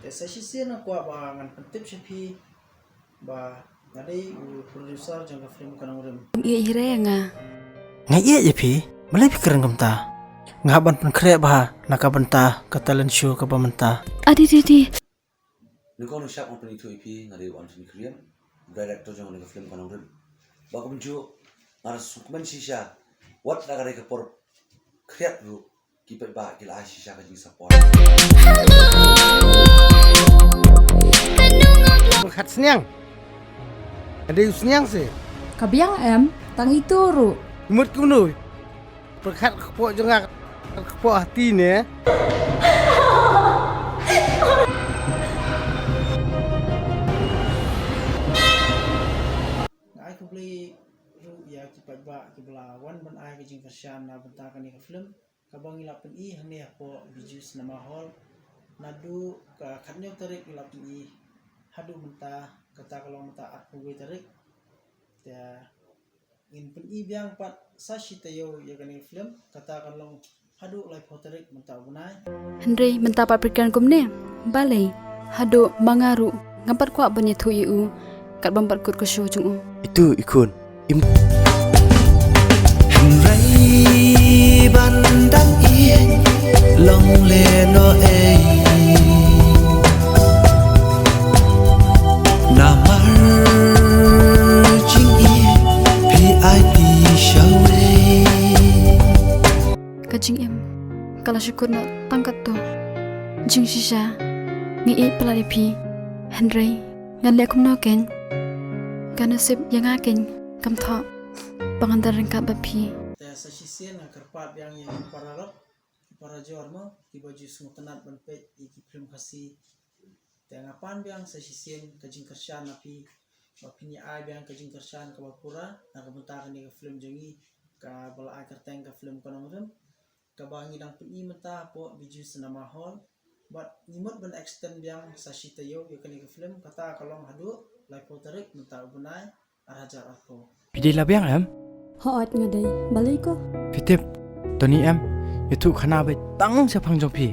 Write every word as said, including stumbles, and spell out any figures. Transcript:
Sa shisien nga kwah ba ngan pyntip sha phi ba nga dei u producer jong ka film Ka Nongrim. Ïa hi re nga. Nga ïa ïa phi, balei phi kren kumta? Nga ban pynkhreh bha na ka bynta ka talent show kaba mynta. Adi di di. Nyngkong nyngshap ngan pynithuh ïa phi, nga dei u Anthony Khyriem, director jong kane ka film Ka Nongrim. Ba kumjuh nga da sngewkmen shisha wat la ka dei ka por khriat ruh ki paidbah ki la ai shisha ka jingsupport. Pyrkhat sniang. Ka dei u sniang se. Ka biang em, tang itu ruh. Mut kumno? Pyrkhat kpoh jong nga, kpoh hati ne. Nga ai khublei ruh ïa ki paidbah kiba la wan ban ai ka jingkyrshan na bynta kane ka film. Kaba ngi la pyni hangne hapoh Bijou Cinema Hall naduh ka khatnïew tarik ngi la pyni haduh mynta, kata ka long mynta arphew wei tarik. Te ngin pyni biang pat sa shi taïew ïa kane ka film, kata ka long haduh laiphew tarik mynta u bnai. Hynrei mynta pat pyrkhat kumne, balei haduh ma nga ruh ngam pat kwah ban ïathuh ïa u kat bym pat kut ka show jong u. Itu i khun im. Hynrei ban dang ïeng long lehnohei. Namar jingïeng phi aiti shawei. Ka jingim ka la shu kut noh tang katto. Jingshisha nga ïeit palat ïa phi, hynrei ngan leh kumno keiñ? Ka nusip ïa nga keiñ kam thoh ba ngan don ryngkat bad phi. Te sa shisien nga kyrpad biang ïa ki paralok, ki parajor mo, kiba ju sngewtynnat ban peit ïa ki film Khasi. Te nga pan biang sa shisien ka jingkyrshan na phi, ba phin ïa ai biang ka jingkyrshan kaba pura na ka bynta kane ka film jong ngi, kaba la ai kyrteng ka film Ka Nongrim, kaba ngi dang pyni mynta hapoh Bijou Cinema Hall. Bad ngi mut ban extend biang sa shi taïew ïa kane ka film, kata ka long haduh laiphew tarik mynta u bnai ar hajar arphew. Phi dei la biang em? Hooid nga dei. Balei ko? Phi tip, to ni em, ïathuh khana beit tang shaphang jong phi.